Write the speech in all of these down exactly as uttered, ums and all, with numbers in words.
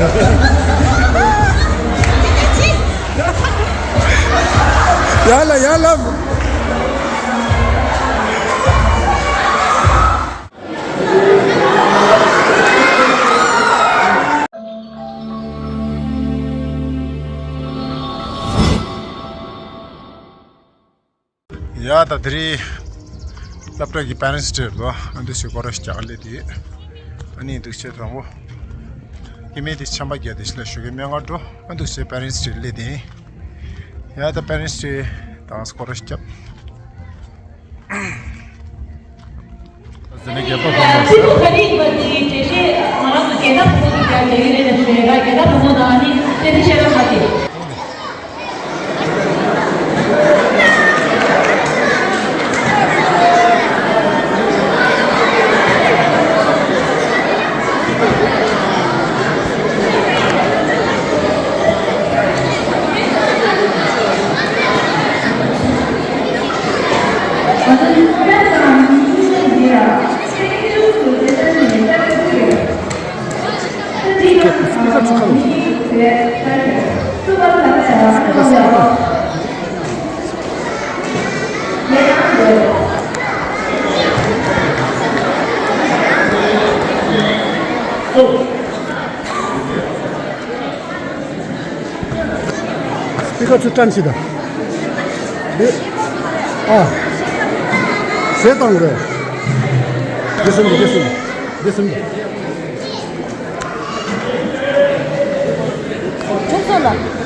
ཡ་ལ་ཡ་ལ། ཡ་ད་དེ་རིང་སློབ་གྲྭ་གི་པེ་རེན་ཊི་ཌེ་རེད་པ། ཨ་འདུག་སེ་སྐོར་ར་ཞིག་རྒྱག་སླེབས་དེ། ཨ་ནི་འདུག་སེ་དང་པོ་སྐྱེ་དམན་དེ་ཆམ་པ་བརྒྱབ་དེ་ཞིག་ལ་ཞོགས་ཀས་སྨན་ཁང་འགྲོ། ཨ་འདུག་སེ་པེ་རེན་ཊི་ཌེ་སླེབས་དེ། ཡ་ད་པེ་རེན་ཊི་ཌེ་དང་སྐོར་ར་ཞིག་རྒྱབ། ཟེར་ནས་རྒྱལ་པོ་ཕོ་མོ་ཟེར། ཁ་རིག་པ་དེའི་འགྲེལ་བཤད་ང་རང་ཚོ་རྒྱལ་ཁབ་ཕོ་མོ་ཚོ་ཀྱང་རྒྱག་གི་རེད་ལབ་ཞུ་ཡས་ར། རྒྱལ་ཁབ་ཕོ་མོ་དང་ཨ་ནི་བསྟན་འཛིན་ཤེས་རབ་ཁ་དེ། སྤི་ཁ་ཚུར་བཀྲམ་ཞིག་དང་། འདི། ཨ། ཟས་བཏང་རེད། འདི་སུ་འདི་འདི་སུ་འདི་འདི་སུ་འདི། ཁྱོད་ཚོ་ལ།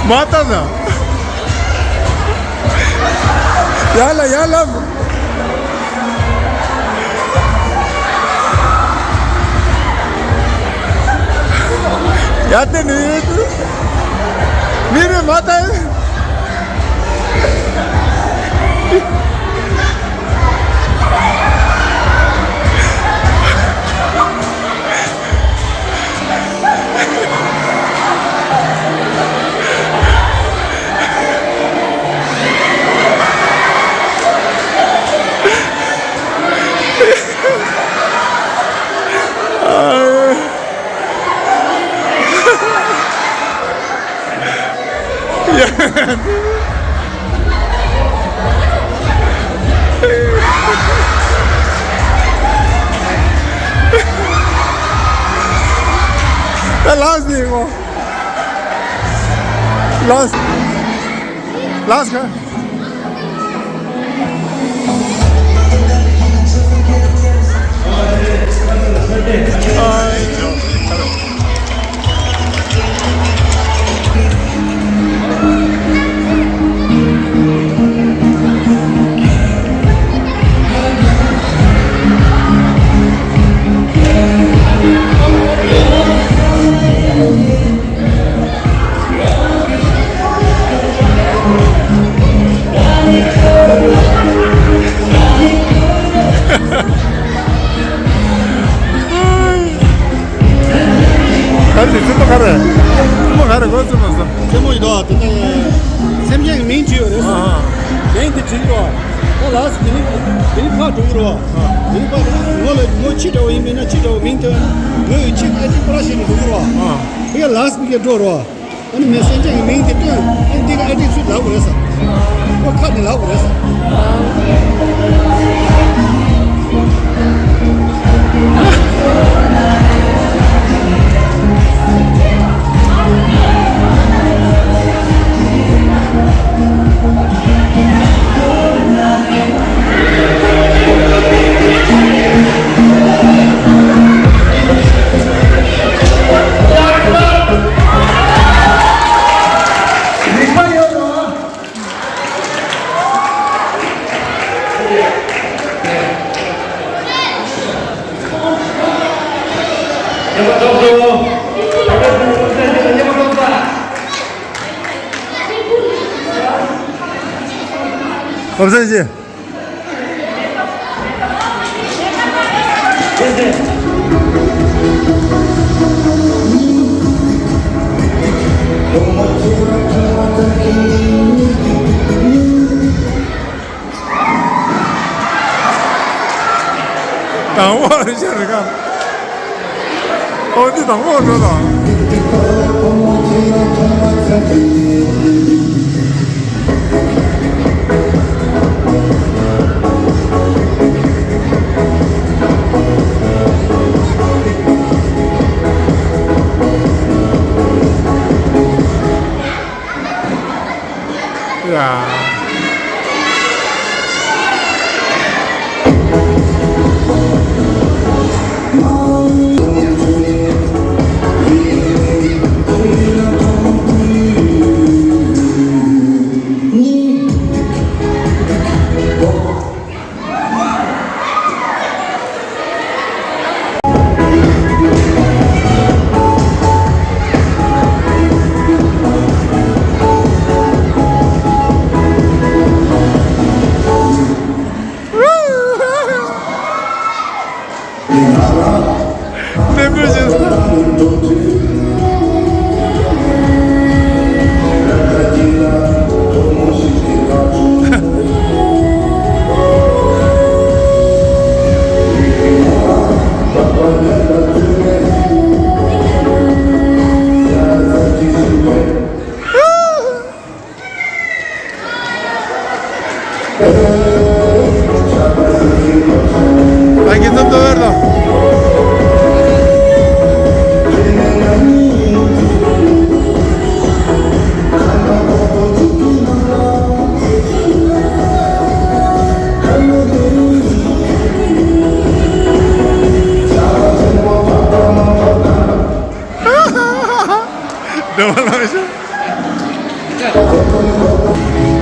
མ་ལྟ་ན། ཡར་ལ་ཡར་ལ། ཡར་ལྟ་ནི་ཡོད། མི་རེ་མ་ལྟ། ད་ལགས་ནས་ངོ་། ལགས། ལགས་ག་ག་རེ་རེད། རྩེད་མོ་ག་རེ། རྩེད་མོ་ག་རེ་གོ། རྩེད་མོ་ཟེར། རྩེད་མོ་ཡིན་དོ། དེ་ནས་སེམས་ཅན་གྱི་མིང་བྲིས་ཡོད་རེད། ཨ་ཨ། མིང་དེ་བྲིས་འགྲོ། ད་ལགས་སོ། དེ་ནི་དེ་ནི་ཕར་འགྲོ་གི་རེད་བ། དེ་ནི་ཕར་འགྲོ། ངོ་ལ་ངོ་ཕྱི་དྲ་བ་ཡིན་མིན་ན་ཕྱི་དྲ་བ་མིང་དེ་ངོ་ཡི་ཕྱི་ཨ་ཏི་པ་ར་ཤི་ནས་འགྲོ་གི་རེད་བ། དེ་ག་ལགས་སོ་གི་འགྲོ་རེད་བ། ཨ་ནི་མི་སེམས་ཅན་གྱི་མིང་དེ་བཏོན། ཨེ་འདི་ག་ཨེ་འདི་ཚུར་ལབ་དགོས་རེད་ཟེར། ཁོ་ཁ་ནས་ལབ་དགོས་རེད་ཟེར། ཨོ་བཟང་ཞིག་དང་པོ་རེད་ཤག་རེད་ག་ཨོ་འདི་དང་པོ་འགྲོ་དང་། ཡ། ཨ་ཁྱེད་ཚོ་ལྟོ་བར་དང་། འདྲ་བ་ལངས་ཤག་ལག་པ་མེད། ལག་པ་མེད།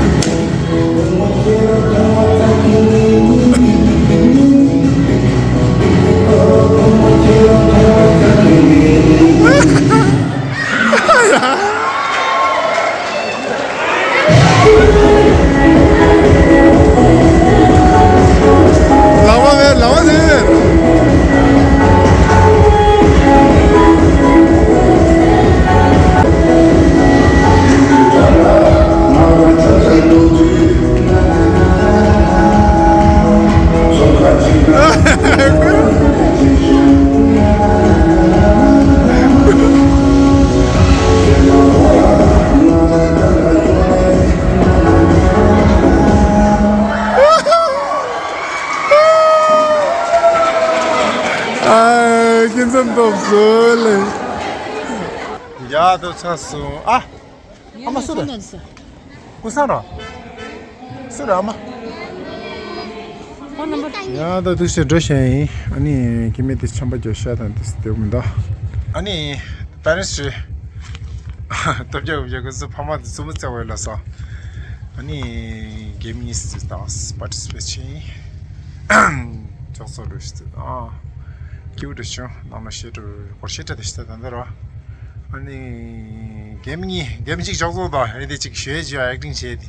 ཨ། ཁྱེད་ཚོ་འདུག་སོ་ལེ། ཡ་དོ་ཚ་སོང་ཨ། ཨ་མ་སུ་རེད། ཀུན་བཟང་ར། སུ་རེད་ཨ་མ། ཡ་ད་འདུག་སེ་འགྲོ་བཞིན་ཡིན། ཨ་ནི་ཁྱིམ་མི་དེ་ཆམ་པ་རྒྱག་ཤ་དང་དེ་སྟེར་མི་འདུག་ཨ་ནི་པེ་རེན་སི་རེད། སྟོབས་རྒྱག་རྒྱག་གི་ཚོ་ཕ་མ་དེ་ཚོ་མི་བཙལ་བས་ལ་སོ། ཨ་ནི་གེམ་གཉིས་སུ་དང་པར་ཊི་སི་པེཊ་བྱས་ཡིན། ཅོག་ཙོ་རུ་ཞིག་ཨ། ཀིའུ་ཊི་བྱུང་། ནང་ལ་ཤེ་ཏྲ་སྒོར་ཤེ་ཏྲ་དེ་ཤེ་ཏྲ་ད་འདི་རོ། ཨ་ནི་གེམ་གཉིས་གེམ་གཅིག་ཅོག་ཙོ་དང་ཨེ་དེ་གཅིག་ཤོད་ཅིག་ཨེག་ཊིང་བྱས་ཏེ།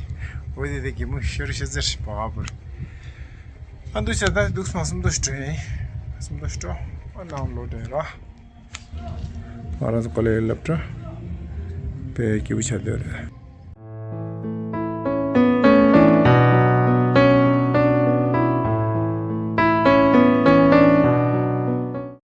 འོ་དེ་དེ་གེམ་ཤོར་ཤོར་ཟེར་ཞིག་པ་ཨ་བུར། ཨ་འདུག་ཤ་ད་འདུག་སོང་སུམ་མདོ་ཞིག་སྤྲོད་ཡིན། སུམ་མདོ་ཞིག་སྤྲོད། ཨ་ནང་ལོ་དྲན་ར། ང་རང་ཚོ་ཀོ་ལེ་སློབ་གྲྭ་དཔེ་སྐྱིད་པོ་ཆགས་བསྡད་རེད།